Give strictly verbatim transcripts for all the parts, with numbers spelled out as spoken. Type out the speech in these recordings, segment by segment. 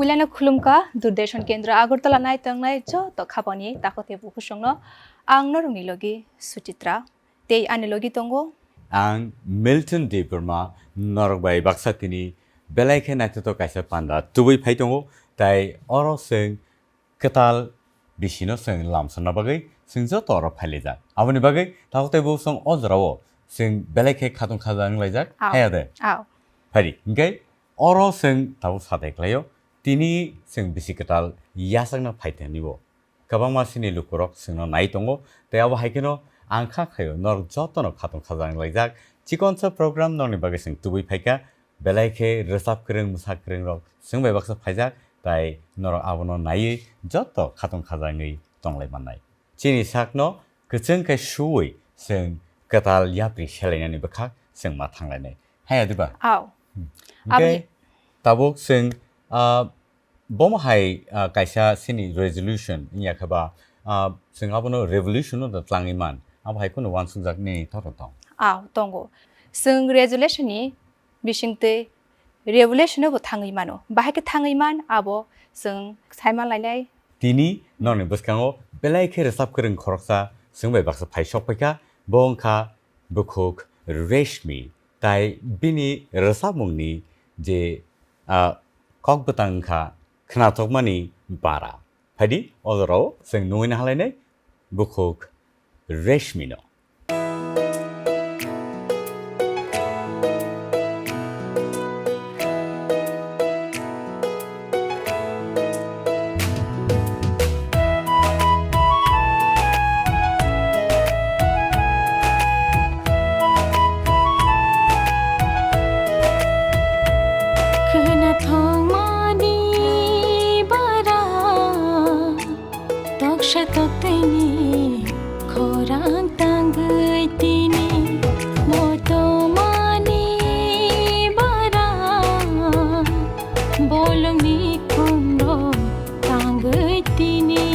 Belai no khulumkha Doordarshan Kendra Agartala nai tongnai joto khapani takhuk tei bukhuk songno. Ang norokni logi Suchitra tei ani logi tongo. Ang Milton Debbarma, norok bai baksa tini belai khe naithothok kaisa panda tubui phai tongo, tai oro chwng kwtal bisino chwng lamsokna bagwi chwng joto oro phailaijak. Aboni bagwi takhuk tei bukhuk song o jorao chwng belai khe khatung khaja wnglaijak, Au. Haya de? Au. Phaidi, hinkhe oro chwng tabuk sadai khlaio, tini chwng bisi kwtal yachakna phai thani o. Kwbangma sini lukurok chwngno nai tongo, tei abo hai kheno ang kha khaio norok jotono khatung khaja wnglaijak. Chikonsa program norokni bagwi chwng tubui phaikha, belai khe rwchap kwrwng, mwsa kwrwng rok chwng bai baksa phaijak, tai norok abono naiwi joto khatung khaja wngwi tonglai mannai. Chini sakno kwchwng khe suwi chwng kwtal yapri selainani bwkhak chwng ma thanglainai. Haya diba? Au. Hmm. Aboni Hinkhe tabuk chwng, ah, bomo hai, ah, kaisa chini resolution wngya khe ba, ah, chwng abono revolution no da tlangwi man. Abo hai kheno uansukjak nini thoro tong? Au, tongo. Chwng resolution ni bisingtwi revolution no bo thangwi mano. Bahai khe thangwi man abo chwng sai man lainai. Tini nokni bwskango belai khe rwchap kwrwng khoroksa chwng bai baksa phai sok paikha, bo wngkha bukhuk Reshmi, tai bini rwchapmungni je, ah, kok bwtang wngkha khnathokmani bara. Phaidi, o jorao chwng nungwi nahalainai bukhuk Reshmi no. Khwnathokmani bara, toksa toktwini khorang tangwi tini, motomani bara, bolongni khumrok tangwi tini.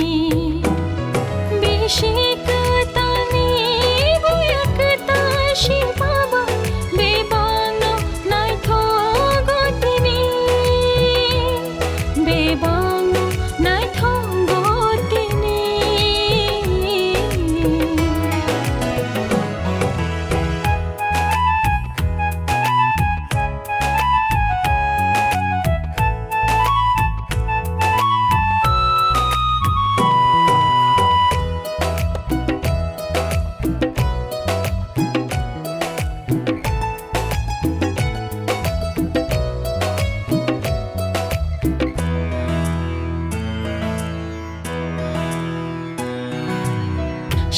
Bisi kwtalni buya kwtal si baba, bebakno naithogo tini, bebakno naithogo tini.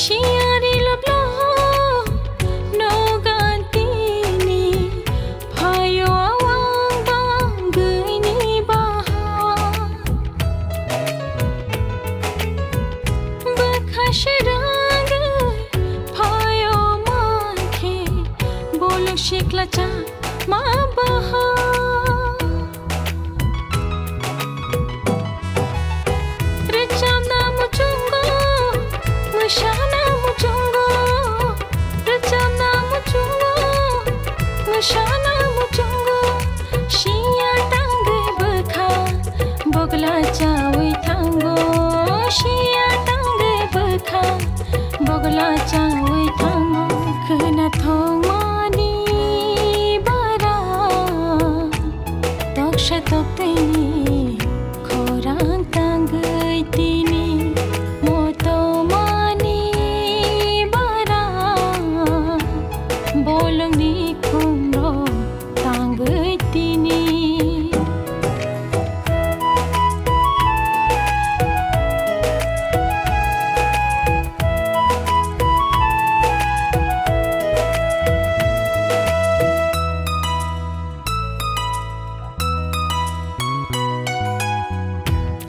Siyari loblo no gantini phayo awang bangwini baha. Bwkha srangwi phayo mankhe bolong sikla cha ma baha. Rwchapna muchungo, mwsana muchungo, rwchapna muchungo, mwsana muchungo, siya tangwi bwkha bogla chawi thango, siya tangwi bwkha bogla chawi thango. Khwnathokmani bara, toksa toktwini khorang tangwi tini, motomani bara, bolongni khumrok tangwi tini.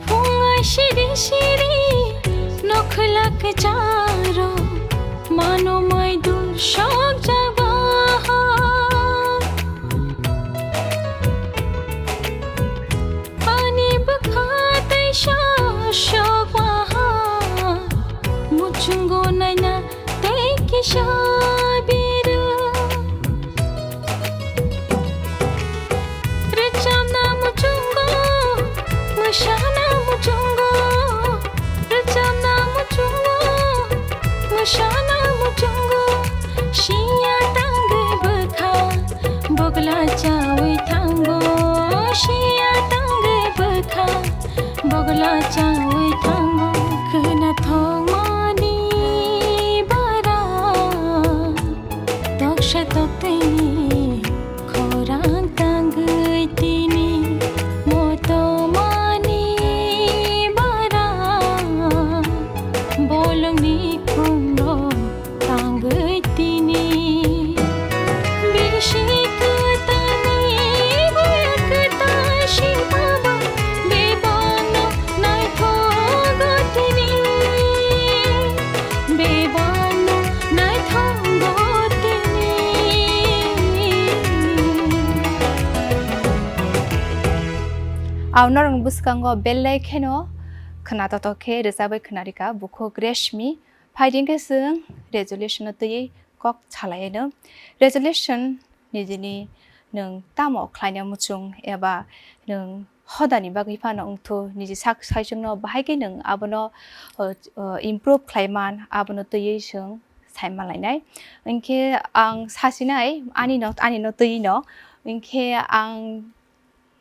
Phungai siri siri nokhla kwcharo mano mai dul sok jaba. Ani bwkha tei sok sok waha muchungo naina tei kisa biru. Rwchapna muchungo, Chungo siya tangwi bwkha, bogla chawi thango. Siya tangwi bwkha, bogla chawi thango. Khwnathokmani bara, toksa toktwini khorang tangwi tini. Motomani bara, bolongni khumro tangwi tini. Bisi kwtani, bwrwi kwtani singpaba, bebakno naithogo tini. Bebakno naithogo tini. Ang norokni bwskango belai kheno khwnatok khe rwchapwi khwnarikha bukhuk Reshmi. Phaidi hwnkhe chwng resolution-no twiwi kok salaino. Resolution nijini nwng tamo khlaina muchung eba nwng hodani bagwi phano wngthu, niji sak saichungno bahai khe nwng abono, o, o, improve khlai man, abono twiwi chwng sai manlainai. Hwnkhe ang sasinai anino, anino twino. Hwnkhe ang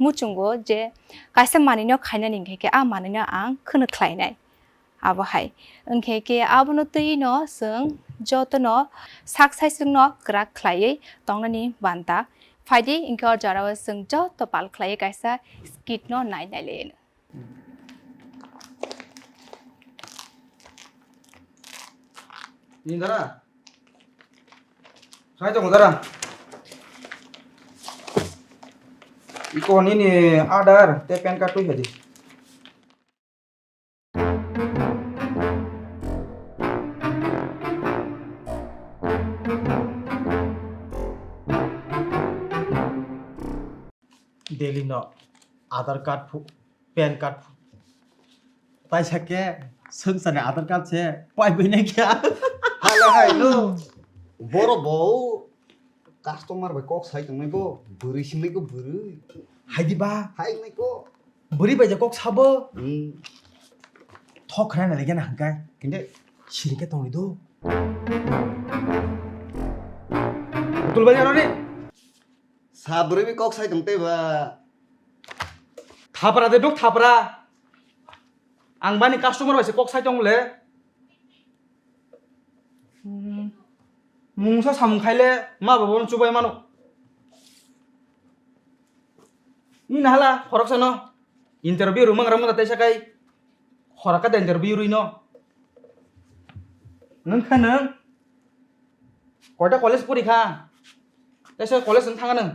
muchungo je kaisa manwino khainani hwnkhe khe a manwino ang khwno khlainai. Abo hai. Hwnkhe khe abono twi no chwng jotono sak saichungno kwrak khlaiwi tongnani banta. Phaidi hwnkhe o jorao chwng joto pal khlaiwi kaisa skit no nai nai le. Ni dara. Sai tongo dara. Iko nini Aadhaar tei pan card twi hai di. Delhi no Aadhaar card phu, pan card phu. Taisa khe swngcharni Aadhaar card se pai bwinai khe. Hala hai no. Boro bo customer bai kok sai tongnai bo, bwrwi singwi ko bwrwi. Hai di ba? Hai nai ko. Bwrwi bai je kok sabo. Hmm. Thok khna na lege na hangkai. Kinde. Siri khe tongwi do. Butul bai ano ni. Sa bwrwi bi kok sai tong tei ba. Thapra de dok thapra. Ang bani customer bai se kok sai tong le. Hmm. Mungsa samung khai le ma babo no chubai mano. Ni nahala khorok sano interview rumang ramang tei sakai khorok ka interview rui no. Nung kha nung. Koita college pori kha? Teisa college wng thanga nwng?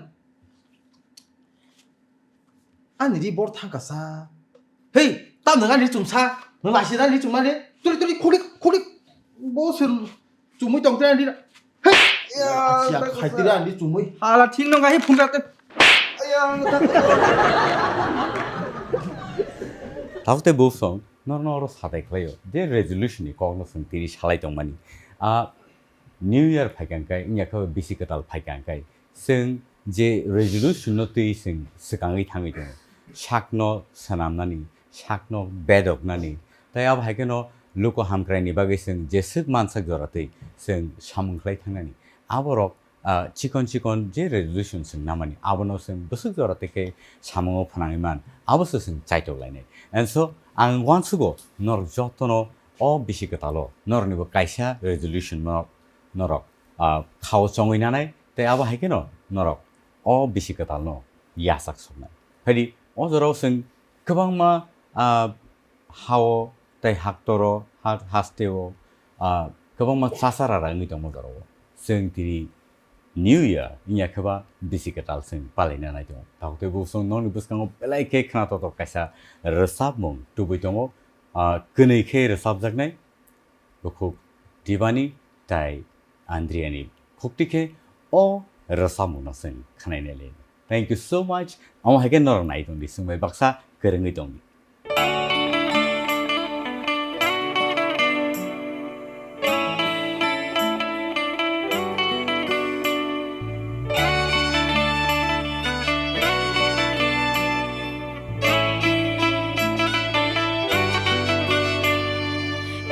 Ani ri bor thang kasa. Hei, tam nang ani chumsa. Nang lasi ani chumma le. Turi turi khuri khuri. Bo sir chumui tong tira ani. Hei, ya, asia tak khaitira kasa. Ani chumui. Hala thing nong gahi phung kate. Aya, tak. Tao te bo song. Norno oro sadai khlaio je resolution ni kokno chwng tini salai tongmani. A New Year phaikha hwnkhe, wngya khe bisi kwtal phaikha hwnkhe, chwng je resolution no twi chwng swkangwi thangwi tongo. Sakno swnamnani, sakno bedoknani, tei abo hai kheno luku hamkraini bagwi chwng jeswk mansak jora twi chwng samung khlai thangnani. Aborok ah, chikon chikon je resolution chwng namani, abono chwng bwswk jora tei khe samungo phwnangwi man, abo se chwng chaitok lainai. And so, ang uansugo norok jotono o bisi kwtalo norokni bo kaisa resolution norok, norok, ah, khao chongwi nanai, tei abo hai kheno norok o bisi kwtalno yachak soknai. Phaidi, o jorao chwng kwbangma, ah, hao tei haktoro, ha-, hasteo, ah, kwbangma chachara rangwi tongma jorao. Chwng tini New Year wngya khe ba bisi kwtal chwng palaina nai tongo. Tabuk tei bo chwng nokni bwskango belai khe khna totok kaisa rwchapmung tubui tongo. Ah, kwnwi khe rwchapjaknai. Bukhuk Dibani tai Andriani khukti khe o rwchapmungno chwng khwnainai le. Thank you so much. Amo hai khe norok nai tongdi, swngbai baksa kwrwngwi tongdi.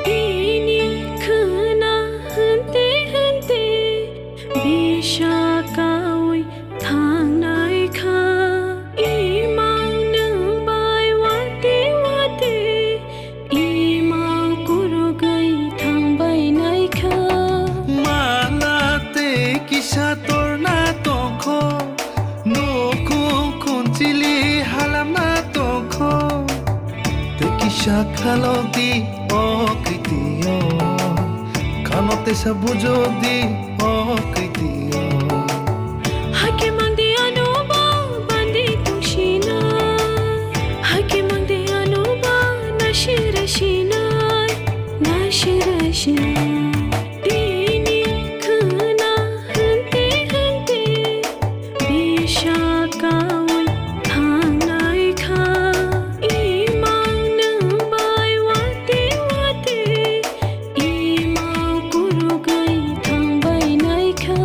Tini khwna hwn tei Satorna tongkho, nukhung khunchili halamna tongkho. Tei kisa khalokdi o kwtwio, khano teisa bujokdi o kwtwio. Hakhe mangdi ano ba bandi tungsina, hakhe mangdi ano ba nasira sinai, nasira sinai. Bini khwna hwnte hwnte bisa kaui thangnai kha. Imang nwng bai wate wate imang kurugwi thangbainai kha.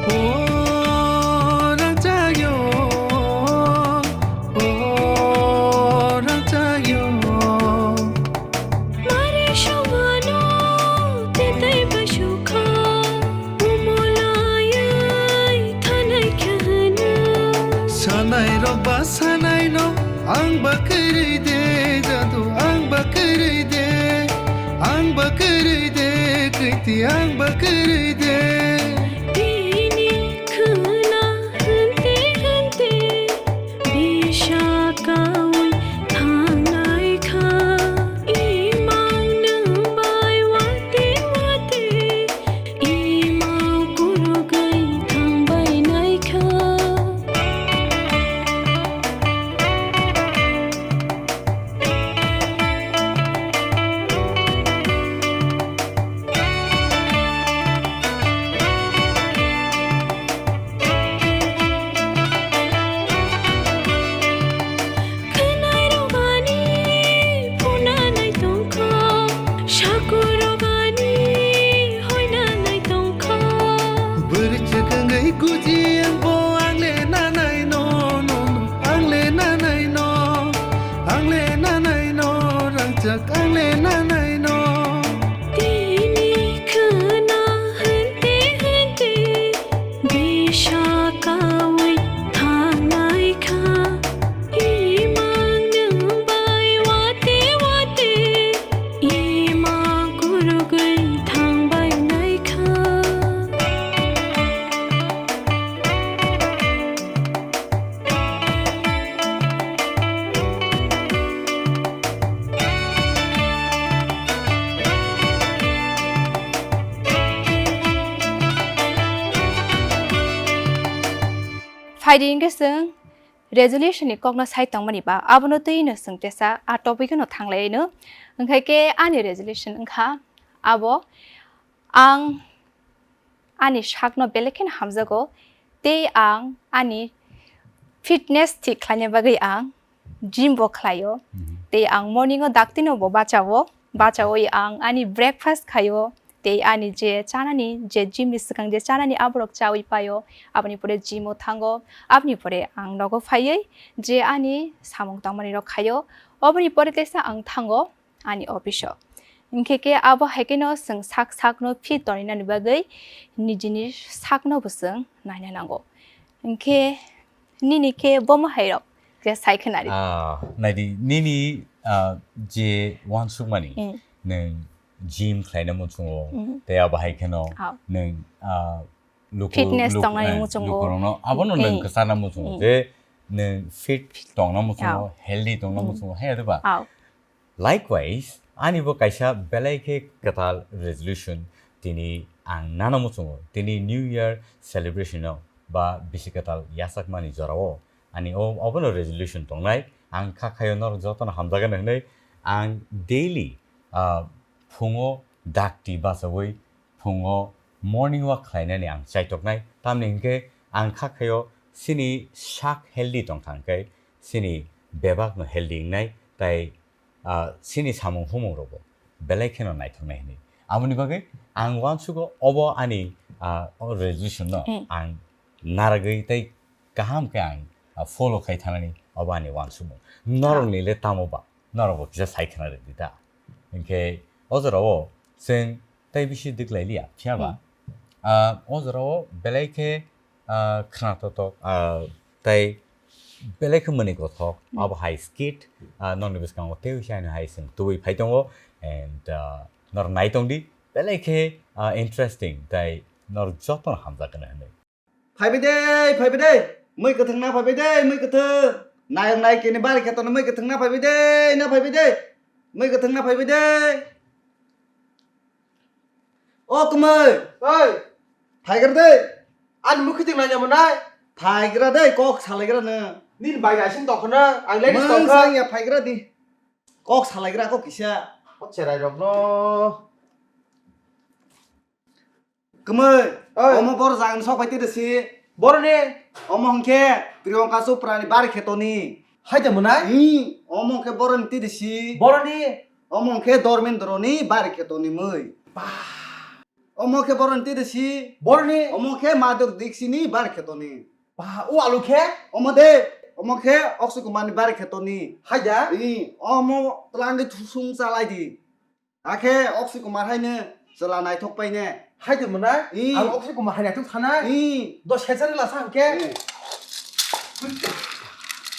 O rangchakyo, o rangchakyo. Mare songano tetai basukha, umolai thanai khana. Sanai rok ba sanai no, ang ba kwrwi de jadu, ang ba kwrwi de, ang ba kwrwi de, kwtwi ang ba kwrwi de. Bini khwna hwnte hwnte bisa kaui thangnai kha. Imang nwng bai wate wate imang kurugwi thangbainai kha. Khwnai rogani phunanai tongkha, sakur rogani hoinanai tongkha. Bwrwi chwkangwi guji ang bo ang le nanai no, no, no, ang le nanai no, ang le nanai no, rangchak ang le nanai no. Tini khwna hwnte hwnte bisa kaui thangnai kha. Imang nwng bai wate wate imang kurugwi thangbainai kha. Phaidi hwnkhe chwng resolution ni kokno sai tongmani ba abono twi no chwng tesa a topic no thanglai no. Hwnkhe khe ani resolution wngkha abo ang ani sakno belai kheno hamjago tei ang ani fitness thik khlaina bagwi ang gym bo khlaio. Mhm. Tei ang morning o daktino bo bachao, bachawi ang ani breakfast khaio. Tei ani je chanani, je gym ni swkang je chanani aborok chawi paio, aboni pore gym o thango, aboni pore ang nogo phaiwi je ani samung tangmani rok khaio, oboni pore teisa ang thango ani office o. Hinkhe khe abo hai kheno chwng sak sakno fit tongrinani bagwi nijini sakno bo chwng naina nango. Hinkhe nini khe bomo hai rok je sai khna ri. Ah, naidi nini, ah, je wansukmani, mm, nwng gym khlaina muchungo, mm, tei abo hai kheno, ah, nwng, ah, luku-, fitness luk-, tongnai eh, muchungo. Lukurokno abono nwng, eh, kwchana muchungo, eh, je nwng fit tongna muchungo, ah, healthy tongna, mm, muchungo, hai diba? Ah. Likewise, ani bo kaisa belai khe kwtal resolution tini ang nana muchungo, tini New Year celebration o ba bisi kwtal yachakmani jorao ani o-, obono resolution tongnai. Ang kha khaio norok jotono hamjakgani hwnwi ang daily, ah, phungo dakti bachaui phungo morning walk khlainani ang chaitoknai. Tamni hinkhe ang kha khaio chini sak healthy tongkha hinkhe chini bebakno healthy wngnai, tai, ah, chini samung humung rokbo belai kheno naithoknai hwnwi. Aboni bagwi ang uansugo obo ani, ah, o resolution no, hmm, ang naragwi tei kaham khe ang, ah, follow khai thanani obo ani uansukmung. Norokni le tamo ba? Norokbo kisa sai khna rwdi da. Hinkhe o jorao chwng tei bisi dwklai liya, phiya ba? Hmm. Ah, o jora o belai khe, ah, khna totok, ah, tei belai khe mwnwi kothok, hmm, abo hai skit, ah, nokni bwskango tei uisa ani hai chwng tubui phai tongo, and, ah, nor nai tong di, belai khe, ah, interesting, tei nor jotono hamjak gwnwi hwnwi. Phaibai de, phaibai de. Mui kwthwng na phaibai de, mui kwthwng. Nayok nayok kini bari kheto ni mui kwthwng na phaibai de, na phaibai de. Mui kwthwng na phaibai de. O kwmwi. Oi. Phaigra de. Ani mui kwthwng nai namo nai. Phaigra de, kok salaigra no. Nini bai naising tongkha na, ang ladies tongkha. Mung sang ya phaigra di. Kok salaigra kok kisa. O cherai rok no. Kwmwi, oi. Omo boro jagani sok pai twi de si. Boroni? Omo hwnkhe Priyanka Chopra ni bari kheto ni. Hai de mwnai? Hmm, omo hwnkhe boroni twi de si. Boroni? Omo hwnkhe Dharmendra ni bari kheto ni mwi. Bah. Omo hwnkhe boroni twi de si. Boroni? Omo hwnkhe Madhuri Dixit ni bari kheto ni. Bah, o alu khe? Omo de, omo hwnkhe Akshay Kumar ni bari kheto ni. Hai da? Hmm, omo twlangwi thusung chalai di. Hakhe Akshay Kumar haino chwla naithok paine. Hai de mwnai? Ih. Ang Akshay Kumar hai naithok thanai? Ih. Do sechani lasa hwnkhe? Eh.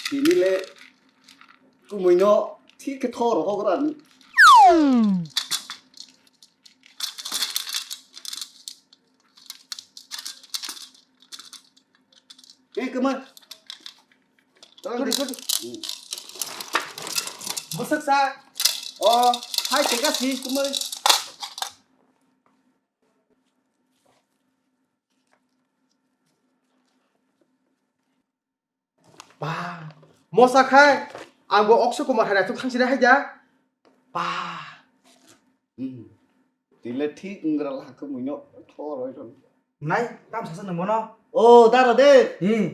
Tini le kumui no thik khe thor rohok rani. Eh, kwmwi. Tong di. Tong di. Hmm. Bwswk sa? O, hai teka si, kwmwi. Ba, mosa khai, ang bo Akshay Kumar hai naithok thangsinai hai da. Ba. Hmm. Tile thik wngwra la kwmwi no thor oi rw. Nai, tam sasa nang bono. O, daro de. Hmm.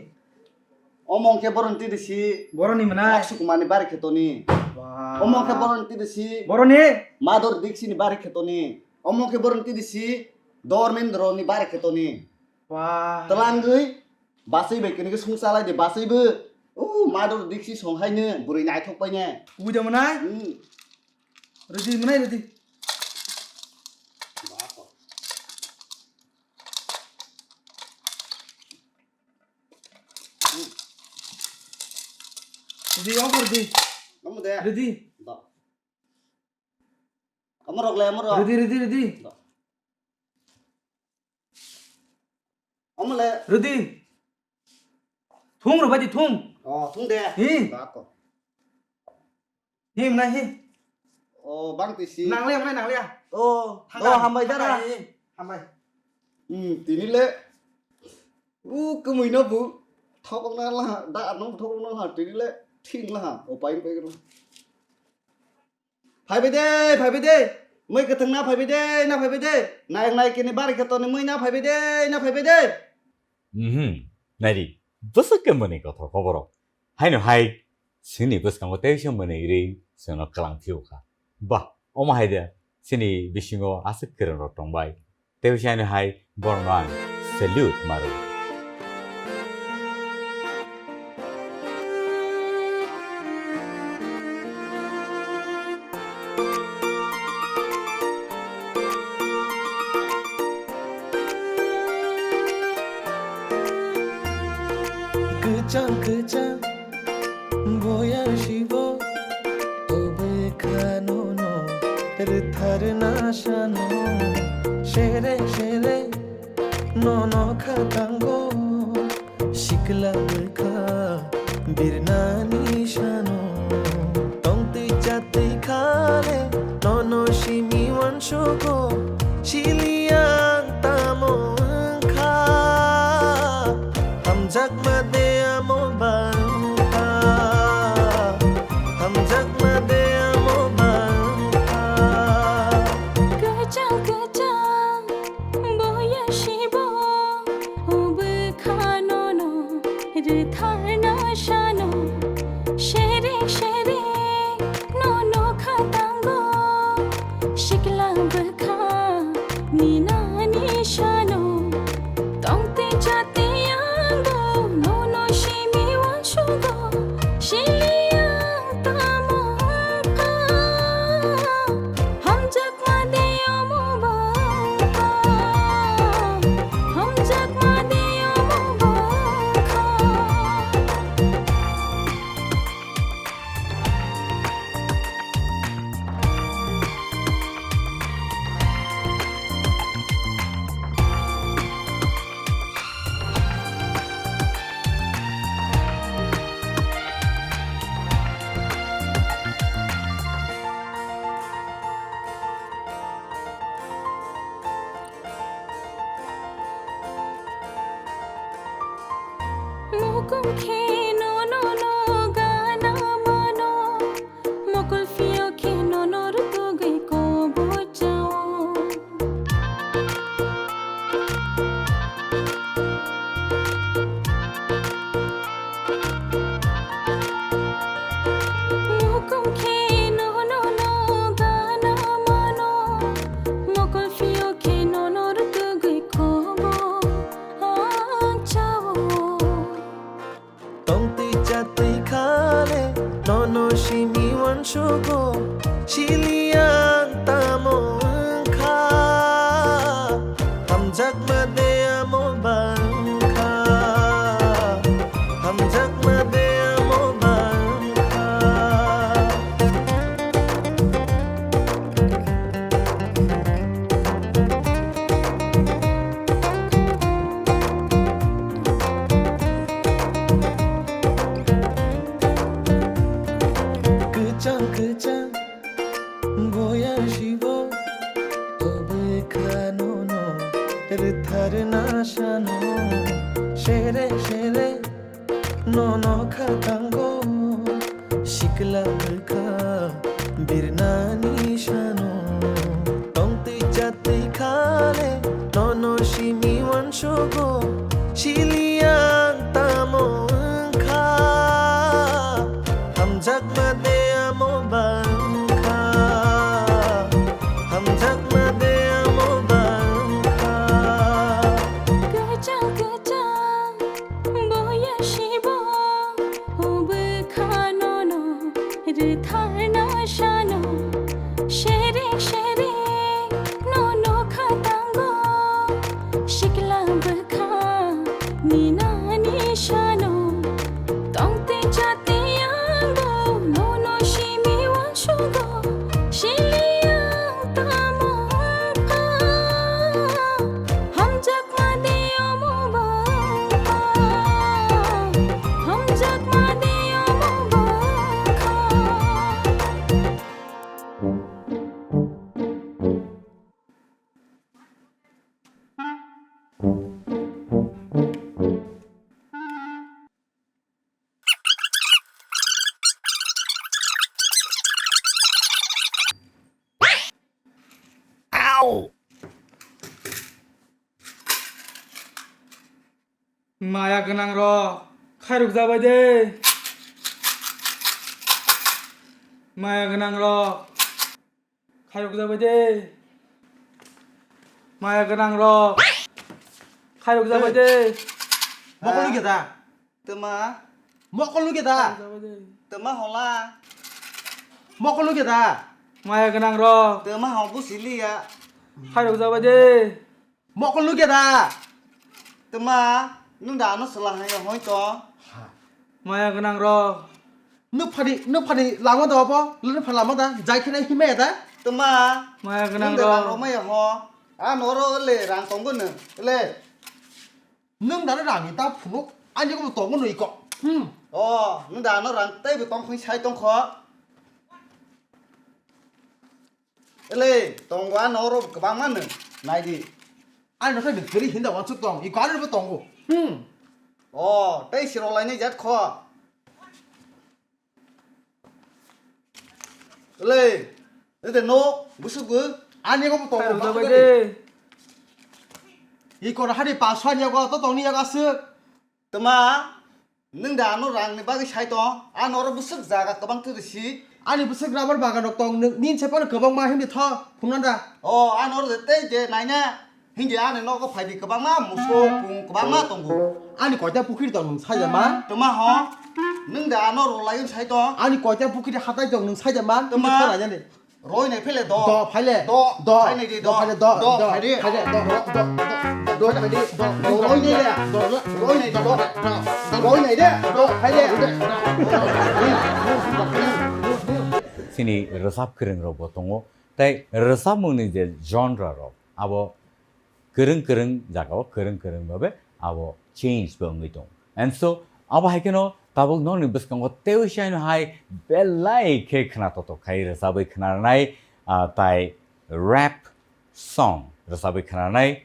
Omo hwnkhe boroni twi de si. Boroni mwnai. Akshay Kumar ni bari kheto ni. Ba. Omo hwnkhe boroni twi de si. Boroni? Madhuri Dixit ni bari kheto ni. Omo hwnkhe boroni twi de si. Dharmendra ni bari kheto ni. Ba. Twlangwi bachai bai kini khe sung chalai de bachai bo. O Madhuri Dixit song hai no bwrwi naithok pai ne. Kubui da mwnai? Hmm. Ready mwnai ready. Ready, off ready. Omo de. Ready. Da. Omo rok le, omo rok. Ready, ready, ready. Da. Omo le. Ready. Thung rw bai di, thung. Oh, thung de. Hi. Da ko. Hi, mwnai hi. Oh, bang twi si. Nang le, mwnai nang le. Oh, thang oh, hambai thang dara. Hi. Hambai. Hmm, tini le. U, kwmwi no bu. Thok na la, da no thok na la, tini le. Thing la, o pai pai ro. Phaibai de, phaibai de. Mui kwthwng na phaibai de, na phaibai de. Nayok nayok kini bari kheto ni mui na phaibai de, na phaibai de. Mhm. Naidi, bwswk khe mwnwi kothok koborok. Haino hai, chini bwskango tei se mwnwi rwi chwngno kwlang phiyokha. Ba, omo hai de, chini bisingo aswk kwrwng rok tongbai. Tei se ani hai borokno ang salute maro. Kwchang kwchang boya sibo, o bwkha nono rwtharna sano. Sere sere nono khatango, sikla bwkha birnani sano. Tongtwi chatwi khale nono simi uansugo, sili ang tamo wngkha. Hamjakma de amo ba wngkha, hamjakma de amo ba wngkha. Kwchang kwchang boya sibo, o bwkha nono rwtharna sano. Sherek sherek nono khatango, sikla bwkha ninani sano. Tongtwi chatwi ang bo nono simi uansugo, sili ang tamo wngkha. Hamjakma de omo ba Kum khe no no no gana mano, mokol phio khe no no rutugwi kobo chao. Mukum khe no no no gana mano, mokol phio khe no no rutugwi kobo ang chao. Tongtwi chatwi khale nono simi uansugo, siliya ang tamo wngkha. Hamjakma de amo ba wngkha, hamjakma de amo ba wngkha. Kwchang kwchang boya sibo, o bwkha nono rwtharna sano, sere sere nono kha tango, sikla bwkha birnani sano. Tongtwi chatwi khale nono simi uansugo, siliya ang tamo wngkha. Hamjakma de amo ba wngkha, hamjakma de amo ba wngkha. Kwchang kwchang boya sibo, o bwkha nono rwtharna sano, sere sere nono kha tango, sikla bwkha ninani sano. Tongtwi chatwi ang bo nono simi uansugo, siliya ang tamo wngkha. Hamjakma de omo bwkha, hamjakma de omo bwkha. Ow! Maya gwnang rok khairok jabai de. Maya gwnang rok khairok jabai de. Maya gwnang rok khairok jabai de. Mokol lugya da? Tama. Mokol lugya da? Jabai de. Tama hola. Mokol lugya da? Maya gwnang rok. Tama ho busiliya. Khairok jabai de. Mokol nukya da? Tma, nwng da ano swla hai hoi to? Maya gwnang rok. Nwphani, nwphani lama da obo? Nwphani lama da? Jai khene himaya da? Tma, maya gwnang rok. Nwng da rang rok maya ho? A noro le rang tongo nwng, le. Nwng da rang ni ta phunuk, ani ko tongo nui ko. Hmm. O, nwng da ano rang tei bo tong khoi sai tong kho. Ele, tongo ano oro kwbangma nwng, nai di. Ani no sai bwtwrwi hinda wansuk tong, iko ani bo tongo. Hmm. O, tei siro lainai jat kho. Ele, ede no, busuk bo. Ani ko bo tongo, tei rwjak bai de. Iko hari paso ani ko to tongni yago aswk. Tma, nwng da ano rang ni bagwi sai tong? Ano oro bwswk jaga kwbang twi rwsi. Ani bwswk rubber bagan rok tong, nwng nini se phano kwbangma himdi tho, phunukna da? O, ano oro je tei je naina, hingdi ani nogo phaidi kwbangma musuk, pung kwbangma tongo. Ani koita pukhiri tong nwng saija ma? Tma ho, nwng da ano rwlaiwi sai tong? Ani koita pukhiri hatai tong nwng saija ma? Tma. Himdi tho nainani. Roi nai phele do. Do, phaile. Do. Do. Phai nai di, do. Do, phaile, do. Do, do, phai di. Phaile, do, do, do, do, do, phai di. Do, do, roi nai le. Do, do, roi nai di, do. Do, roi nai de. Do, phaile. Chini rwchap kwrwng rok bo tongo. Tai rwchapmung ni je genre rok, abo kwrwng kwrwng jagao kwrwng kwrwng babe abo change bo wngwi tongo. And so, abo hai kheno tabuk nokni bwskango teiwi saino hai belai khe khwnatotok khai rwchabwi khwnanai, ah, tai rap song rwchabwi khwnanai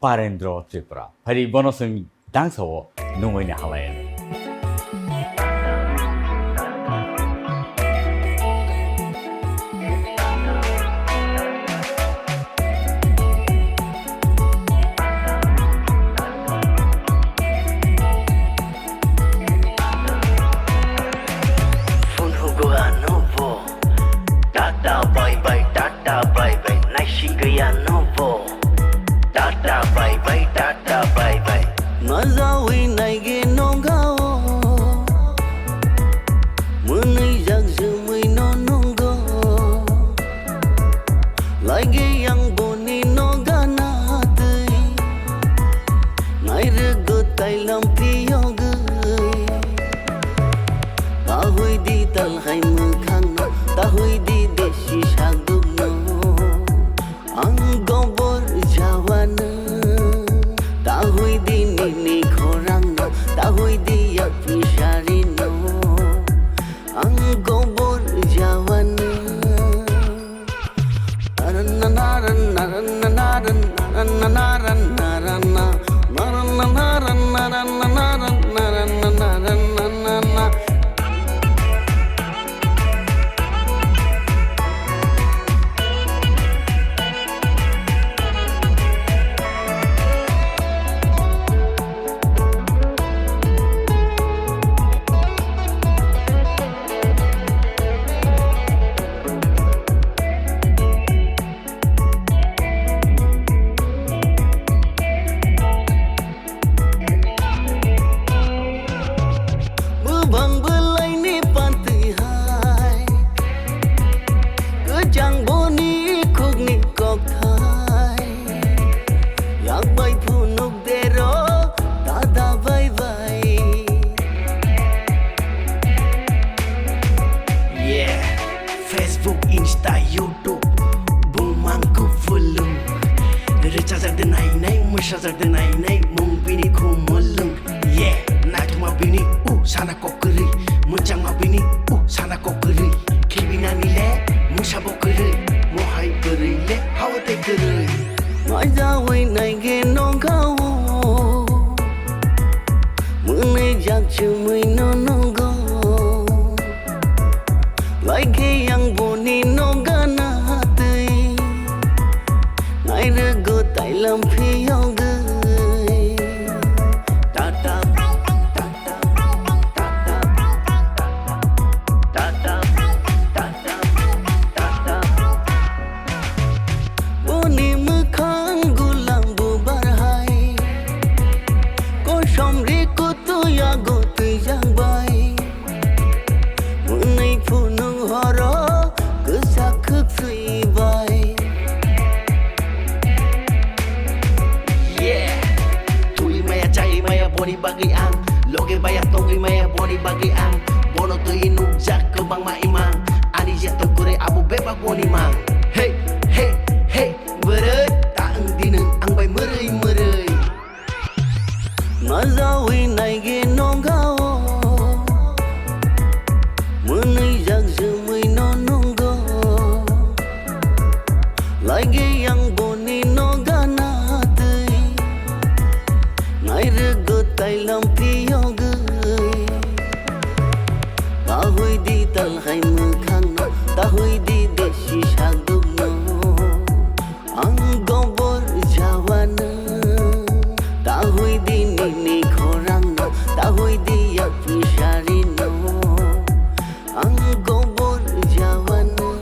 Parendra Tripura. Phai di bono chwng dangsa o nungwi ni halai. Nobo. Tata bye bye, tata bye bye. Majawi naige nogao. Mwnwi jak jemwi no nungo. Laige yang boni noga na twi. Nairwgo tailam phiyogwi. Tahoi di talhai mwkhangno. Tahoi di besi sakdukno. Ang gobor jawanw, tahoi di nini khorangno, tahoi di yapri sarino. Ang gobor jawanw. Bwbang bwlaini pantwi hai, kwchang boni khukni kokthai, yak bai phunuk dero dada bai bai. Yeah, Facebook, Insta, YouTube, bumang kuphulung. Rwchajak de nai nai, mwsajak de nai nai, mung bini khumulung. Yeah, naithoma bini, uh, sana kok kwrwi. Mwchangma bini, uh, sana kok kwrwi. Khibinani le, mwsa bo kwrwi. Mohai kwrwi le, hawa tei kwrwi. Maijawi naige nongkha o. Mwnwi jak chumwi no nungo. Laikhe yang boni noga na twi. Nairwgo tailam phiyogwi. Tata, tata, tata, tata, tata, tata, tata. Boni mwkhang gulang bubar hai. Kosom ri kutu yago twijang bai. Mwnwi phunuk horo kwchak khwk swi bai. Yeah. Twi maya chai maya boni bagwi ang. Loge baya tongwi maya boni bagwi ang. Bono twi nukjak kwbangma imang. Ani je tongkore abo bebak boni mang. Hey, hey, hey, bwrwi, ta wng di nwng ang bai mwrwi mwrwi. Majawi naige nongkha o. Mwnwi jak jemwi no nungo. Laige yang boni noga na twi. Nairwgo tailam phiyogwi. Tahoi di talhai mwkhangno. Tahoi di besi sakdukno. Ang gobor jawanw, tahoi di nini khorangno, tahoi di yapri sarino. Ang gobor jawanw.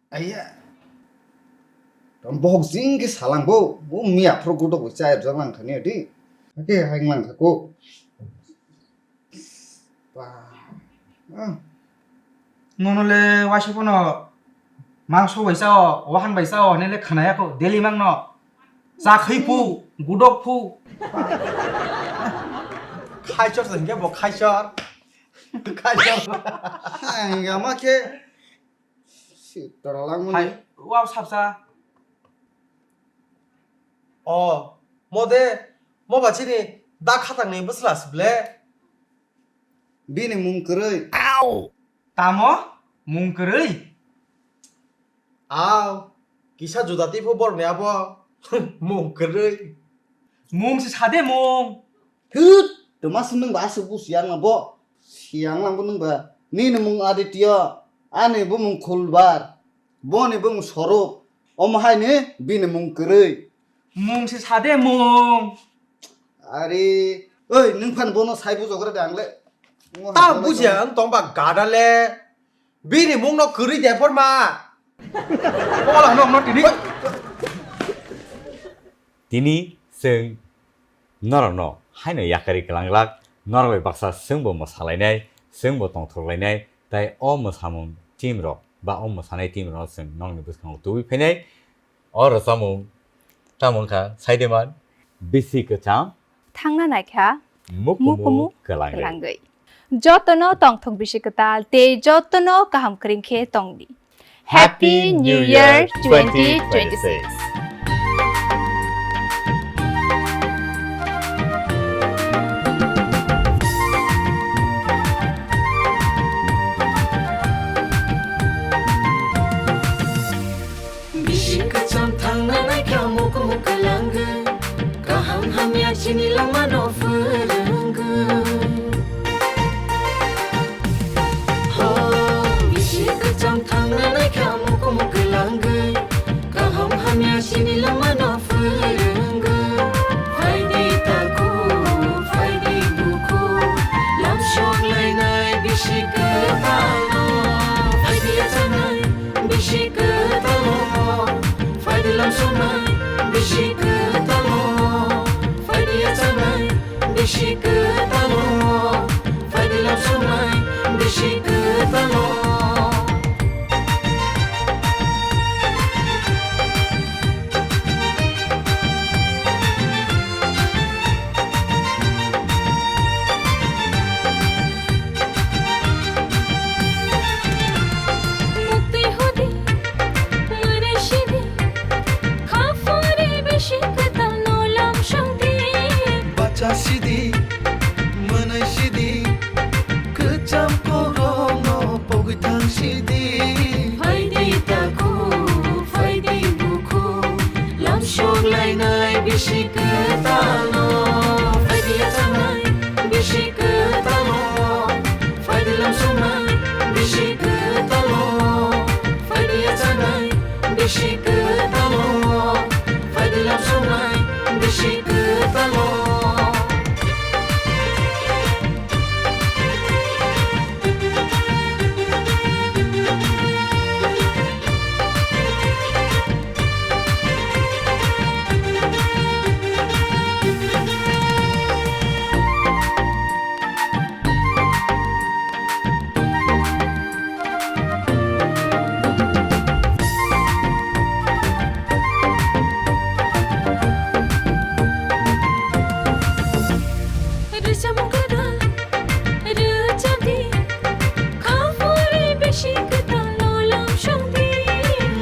Aiya. Tong bohok jing khe salang bo, bo miya phro godok bo chai rwjak lang thani adi. Hake haing lang thako. Ba. Ah. Nono le waisa pono mangso bai sao, wahan bai sao, nele khanaya ko, daily mangno. Cha khwi phu, godok phu. Khaisor se hingke bo khaisor. Khaisor. Haing ama khe. Sitra langmani. Hai, wao sapsa. O, mo de, mo ba chini da khatang ni bwsla sible. Bini mung kwrwi. Tamo? Mung kwrwi? Aw, kisa juda tipo borni abo. Mung kwrwi. Mung se sade mung. Thut, twma se nwng ba aswk bo siyang bo. Siyang lang bo nwng ba. Nini mung Aditya, ani bumung Khulbar, boni bumung Sorok. Omo hai ni bini mung kwrwi. Mung se sade mung. Ari, oi, nwng phan bono sai bujogra de ang le. Ta bujiya wng tong ba gada le. Bini mung no kwrwi de porma. Ola no no tini. Tini chwng norokno haino yakarwi kwlanglak, norok bai baksa chwngbo mwsalainai, chwngbo tongthorlainai, tai o mwsamung team rok ba o mwsanai team rokno chwng nokni bwskango tubui phainai. O rwchapmung tamo wngkha Saideman. Bisi kwcham. Thangna naikha. Mukumu Mukumu kwlangwi. Kwlangwi. Jotono tongthok bisi kwtal tei jotono kaham kwrwng khe tongdi. Happy New Year twenty twenty-six. Bisi kwcham thangna naikha mukumu kwlangwi. Kaham hamya chini lama no phwrwngwi. Ho, bisi kwcham thangna naikha mukumu kwlangwi. Kaham hamya chini lama no phwrwngwi. Phaidi taku, phaidi buku. Lamsok lainai bisi kwtal no. Phaidi yachanai bisi kwtal no. Phaidi lamsoknai bisi kwtal no. Phaidi yachanai bisi kwtal no. Phaidi lamsoknai bisi kwtal no. Muktwi hodi, mwnwi sidi, kha phuri bisi kwtal no lamsokdi. Bacha sidi, mwnwi sidi, kwcham kokrokno pogwi thang sidi. Phaidi taku, phaidi buku, lamsok lainai bisi kwtal no. Phaidi yachanai bisi kwtal no. Phaidi lamsoknai bisi kwtal no. Phaidi yachanai bisi kwtal no. Phaidi lamsoknai bisi kwtal no. Rwchapmung kwtal rwchapdi, kha phuri bisi kwtal no lamsokdi.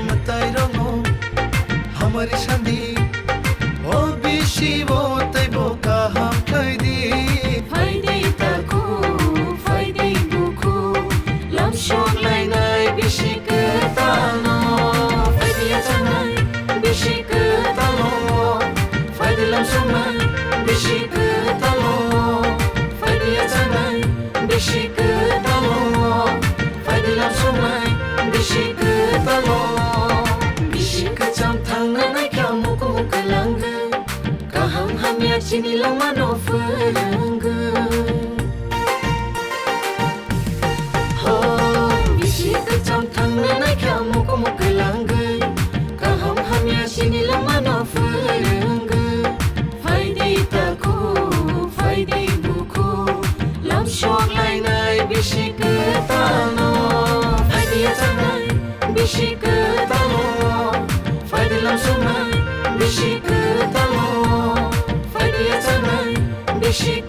Mwtairokno hamari sandi, o bisi bo teibo kaham khlaidi. Phaidi taku, phaidi buku, lamsok lainai bisi kwtal no. Phaidi yachanai bisi kwtal no. Phaidi lamsoknai bisi kwtal no. Phaidi yachanai bisi kwtal no. Phaidi lamsoknai bisi kwtal no. Bisi kwcham thangna naikha mukumu kwlangwi. Kaham hamya chini lama no phwrwngwi. Ho, bisi kwcham thangna naikha mukumu kwlangwi. Kaham hamya chini lama no phwrwngwi. Phaidi taku, phaidi buku, lamsok lainai bisi kwtal no. Phaidi yachanai bisi kwtal no. Phaidi lamsoknai bisi kwtal no. Phaidi yachanai bisi